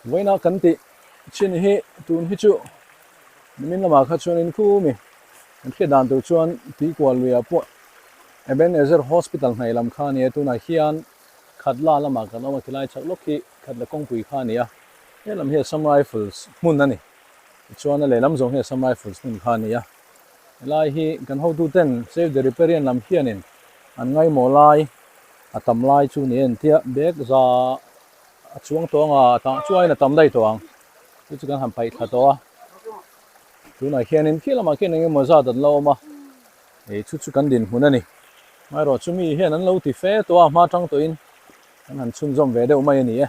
Vawiina kan tih chin hi tun hi chu nimin lamah kha chuanin khumi kan hriat dan tur chuan tuikual luiah pawh Ebenezer Hospital hnaih lam kha a ni a, tunah hian Khatla lamah kan awm a, khilai chhak lawk hi Khatla kawngpui kha a ni a, helam hi Assam Rifles hmun a ni. Tichuan a lehlam zawng hi Assam Rifles hmun kha a ni a, helai hi kan hotuten Save the Riparian lam hianin an ngaimawh lai a tam lai chu ni en tia bag za a chuang tawh ang a, a tah chuain a tam daih tawh ang chu chu kan han paih thla tawh a, tunah hianin khi lamah khian eng emaw zat an lo awm a, hei chu chu kan dinhmun a ni. Amaherawh chu mi hian an lo ti fe tawh a, hma tang tawhin kan han chhunzawm ve deuh mai a ni e.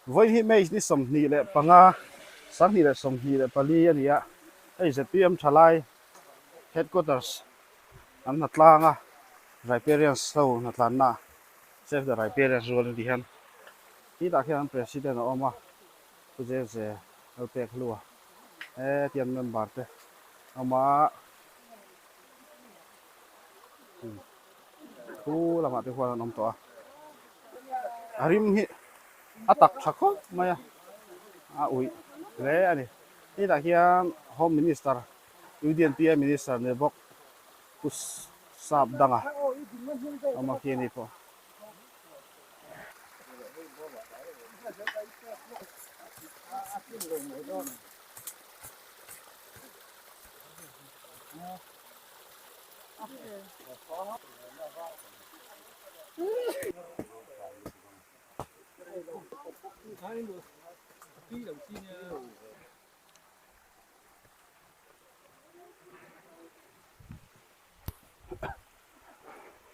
Vawiin hi May ni 25, 2024 a ni a, hei zpm thalai headquarters an hnatlang a, Riparians ho hnatlanna Save the Riparians rual a ni hian titah khian an president a awm a, Pu Zeze Lalpekhlua hetiang member te a awm a. Thu lamah te huan an awm tawh a, a rim hi a tak tha khawp mai a, a uih hle a ni. Hetah hian Home Minister UDNPI Minister ni bawk Pu Sap Danga awm a khi a ni pawh.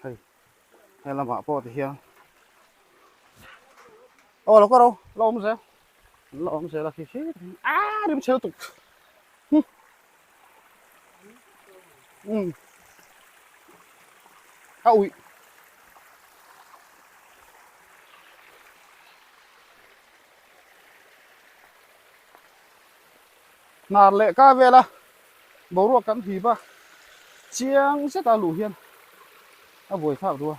Hei he lamah pawh ti hian aw lo ka ro la awm zel la awm zel a khi khi a rim chhe lutuk. Um a uih hnar leh ka vel a boruak kan hip a chiang zet a luh hian a buai thlak duh a.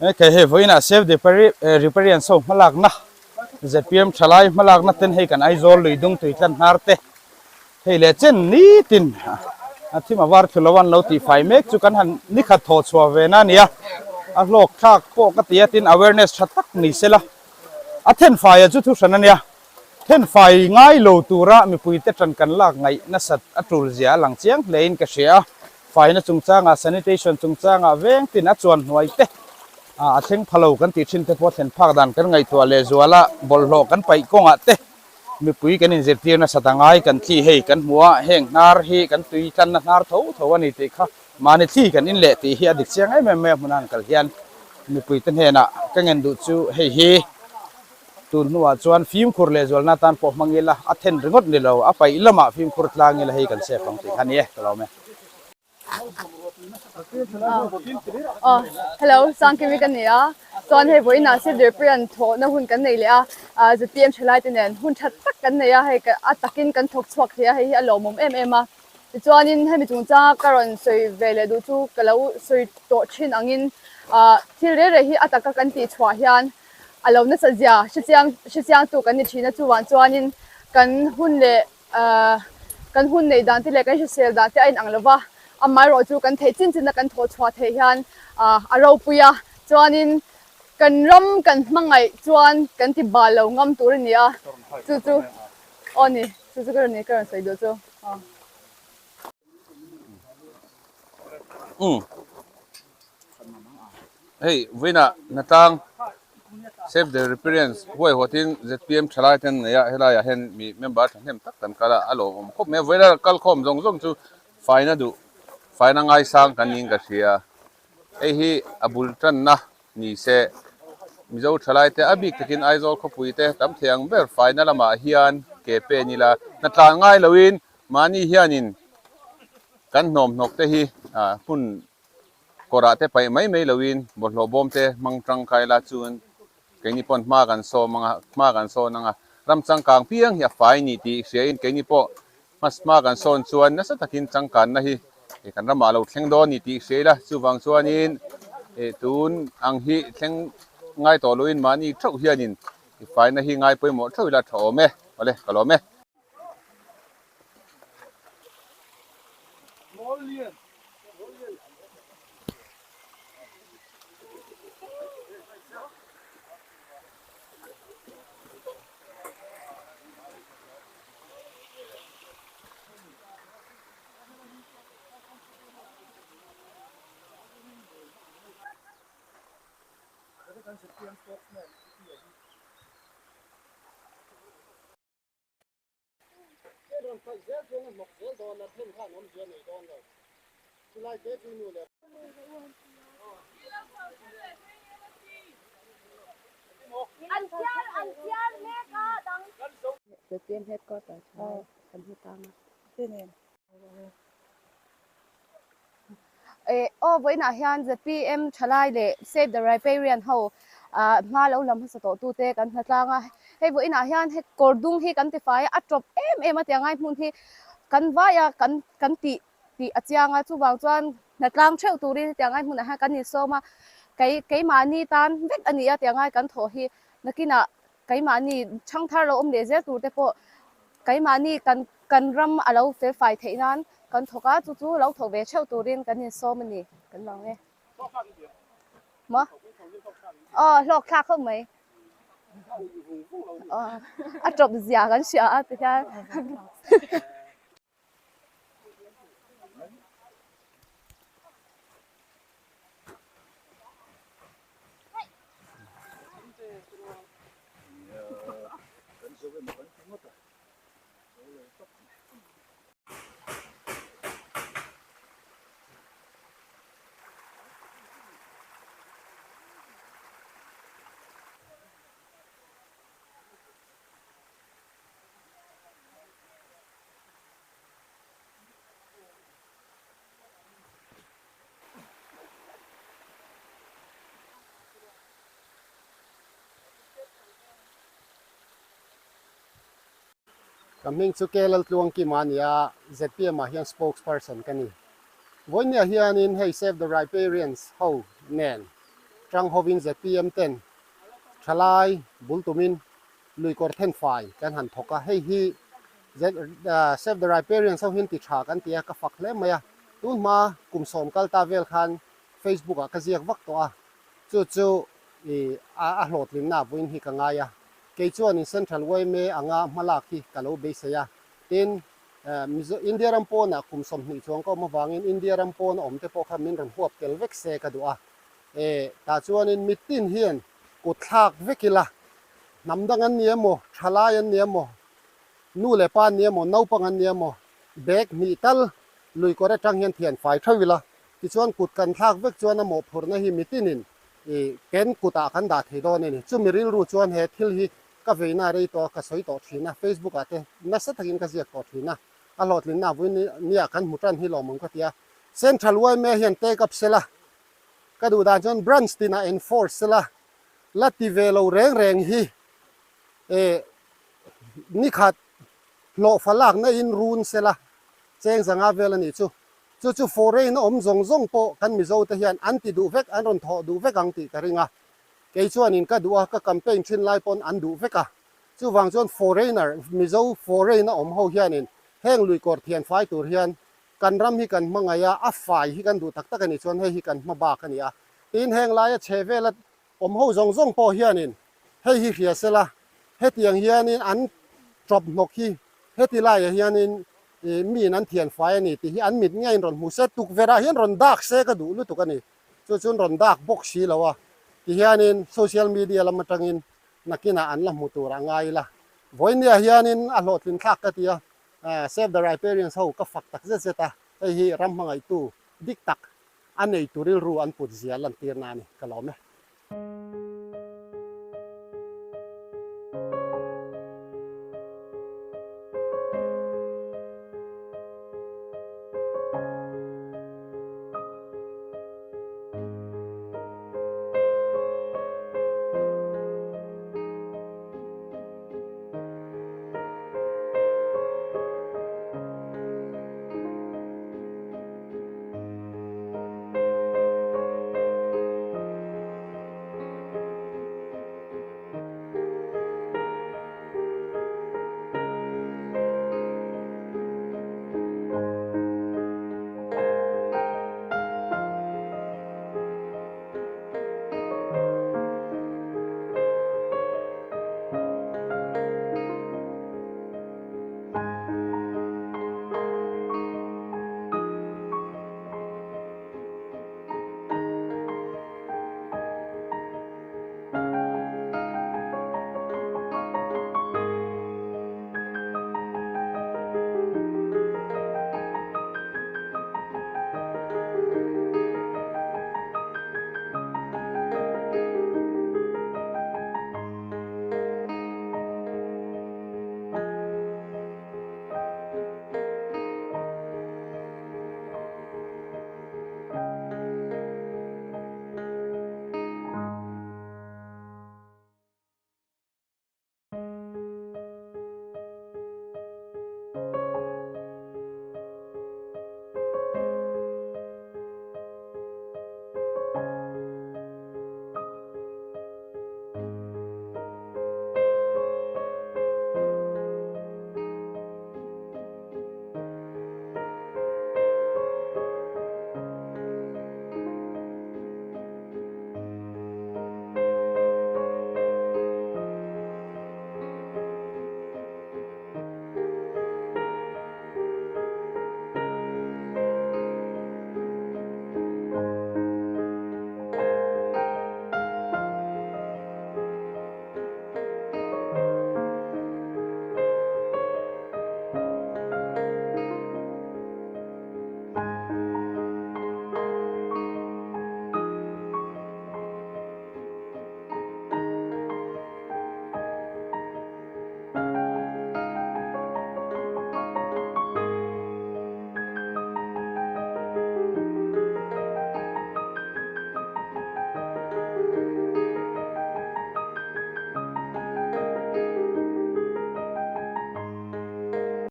Hei hei vawiinah Save the Riparians ho hmalakna zpm thalai hmalakna ten hei kan Aizawl lui dung tui tlan hnar te hei leh chen nitin a thim a var thlu lo an lo tih fai mek chu kan han nikhat thawh chhuah ve na nia a hlawk thlak pawh ka ti a tin awareness tha tak ni sela a then faia chu thu hran a nia. Thenfai ngai lo tura mipuite tan kan lak ngaih nasat a tul zia a lang chiang hlein ka hria a, faina chungchangah sanitation chungchangah veng tin a chuan hnuai te a thleng pha lo kan tih thin te pawh thlen phak dan kan ngaihtuah leh zual a, bawlhhlawh kan paih kawngah te mipui kan inzirtir nasat a ngai kan thli hei kan hmu a, heng hnar hi kan tui tlanna hnar tho tho a ni tih kha mahni thli kan in leh tih hi a dik chiang em em mai a hmuna an kal hian mipuite hnenah ka ngen duh chu hei hi. Tun hnuah chuan fimkhur leh zualna atan pawh hmang ila, a then ringawt ni lo, a paih lamah fimkhur tlang ila hei kan sep ang tih kha a ni e, ka lawm e. Aw, hello, Sangkimi ka ni a, chuan hei vawiinah Sivdirpuia'n thawhna hun kan nei leh a, zpm thalaite nen hun tha tak kan nei a, hei a takin kan thawk chhuak thei a, hei hi a lawmawm em em a. Tichuanin hemi chungchanga ka rawn sawi ve leh duh chu ka lo sawi tawh thin angin thil reh reh hi a taka kan tih chhuah hian a lo nasa zia hrechiang hrechiangtu kan ni thin a, chuvang chuanin kan hun leh kan hun neih dan te leh kan hrisel dan te a inang lo va, amaherawhchu chu kan theih chin chin a kan thawh chhuah theih hian a ropui a, chuanin kan ram kan hmangaih chuan kan ti bal lo ngam tur a ni a, chu chu aw ni chu chu ka rawn ka rawn sawi duh chu aw. Umm hei vawiinah hnatlang Save the Riparians huaihawtin zpm thalai te an nei a, helaiah hian mi member thahnem tak kan kal a, a lawmawm khawp mai a, vawiina kal khawm zawng zawng chu faina duh faina ngaisang kan niin ka hria, hei hi a bul tanna ni se Mizo thalai te a bik takin Aizawl khawpui te tam thei ang ber faina lamah hian ke pen ila hnatlan ngai loin mahni hianin kan hnawmhnawk te hi hmun kawrah te paih mai mai loin bawlhhlawh bawm te hmang tangkai la chuan keini pawn hma kan sawm anga hma kan sawn anga ram changkang piang hi a fai ni tih hriain keini pawh hma kan sawn chuan nasa takin changkanna hi kan ramah a lo thleng dawn ni tih hria ila chuvang chuanin tun ang hi thleng ngai tawh loin mahni theuh hianin faina hi ngai pawimawh theuh ila tha awm e awle ka lawm e. Aw vawiinah hian zpm thalai leh Save the Riparian ho hma lo lam hmasa tawh tute kan hna tlang a, hei vawiinah hian he kawr dung hi kan tifai a, a tawp em em a tiang ai hmun hi kan vai a kan kan tih tih a chiang a, chuvang chuan hna tlang theuh turin hetiang ai hmunah hian kan insawm a, kei keimahni tan vek a ni a tiang ai kan thawh hi nakinah keimahni chhangthar lo awm leh zel tur te pawh keimahni kan kan ram a lo fel fai theih nan kan thawk a, chu chu lo thawk ve theuh turin kan insawm a ni kan vang e. Maw? Aw hlawk thlak khawp mai. Aw a tawp zia kan hria a tikhian. Ka hming chu K Laltluangkima a ni a, zpm ah hian spokesperson ka ni. Vawinia hianin hei Save the Riparians ho nen tang hovin zpm ten thalai bul tumin lui kawr then fai kan han thawk a, hei hi Save the Riparians ho hian ti tha kan ti a, ka fak hle mai a. Tun hma kum sawm kal ta vel khan Facebook ah ka ziak vak tawh a, chu chu a hlawhtlinna vawiin hi ka ngai a. Kei chuanin Central yma anga hmalak hi ka lo beisei a, tin India ram pawnah kum 20 chuang ka awm avangin India ram pawn a awm te pawh kha min rawn huap tel vek se ka duh a. Tah chuanin mitin hian kut thlak vek ila, hnam dang an ni emaw, thalai an ni emaw, nu leh pa an ni emaw, naupang an ni emaw, bag hnih tal lui kawr atang hian thian fai theuh ila, tichuan kut kan thlak vek chuan a mawhphurhna hi mitinin i ken kutah kan dah thei dawn a ni. Chumi rilru chuan he thil hi ka veina rei tawh a, ka sawi tawh thin a, Facebook ah te nasa takin ka ziak tawh thin a, a hlawhtlinna a vawiin nia kan hmu tan hi lawmawm ka ti a. Central yma hian take up sela, ka duh dan chuan branch tinah enforce sela, la ti ve lo reng reng hi eh nikhat hlawhfa lakna in run sela. Cheng 500 vel a nih chu. Chu chu foreign a awm zawng zawng pawh kan Mizo te hian an ti duh vek, an rawn thawh duh vek ang tih ka ring a. Kei chuanin ka duh a, ka campaign thin lai pawn an duh vek a. Chuvang chuan foreigner, Mizo foreign a awm ho hianin heng luikawr thian fai tur hian kan ram hi kan hmangaih a, a fai hi kan duh tak tak a nih chuan hei hi kan hma bak a ni a. Tin, heng laia chhe vela awm ho zawng zawng pawh hianin hei hi hria sela, hetiang hianin an tawp hnawk hi heti laiah hianin miin an thian fai a ni tih hi an mit ngeiin rawn hmu se, tukverhah hian rawn dak se ka duh lutuk a ni. Chu chuan rawn dak bawk si lo a, tihianin social media lam atangin nakinah an la hmu tur a ngai ila. Vawinia hianin a hlawhtlin thlak ka ti a, Save the Riparians ho ka fak tak zet zet a, hei hi ram hmangaihtu dik tak a neitu rilru an put zia lantirna a ni, ka lawm e.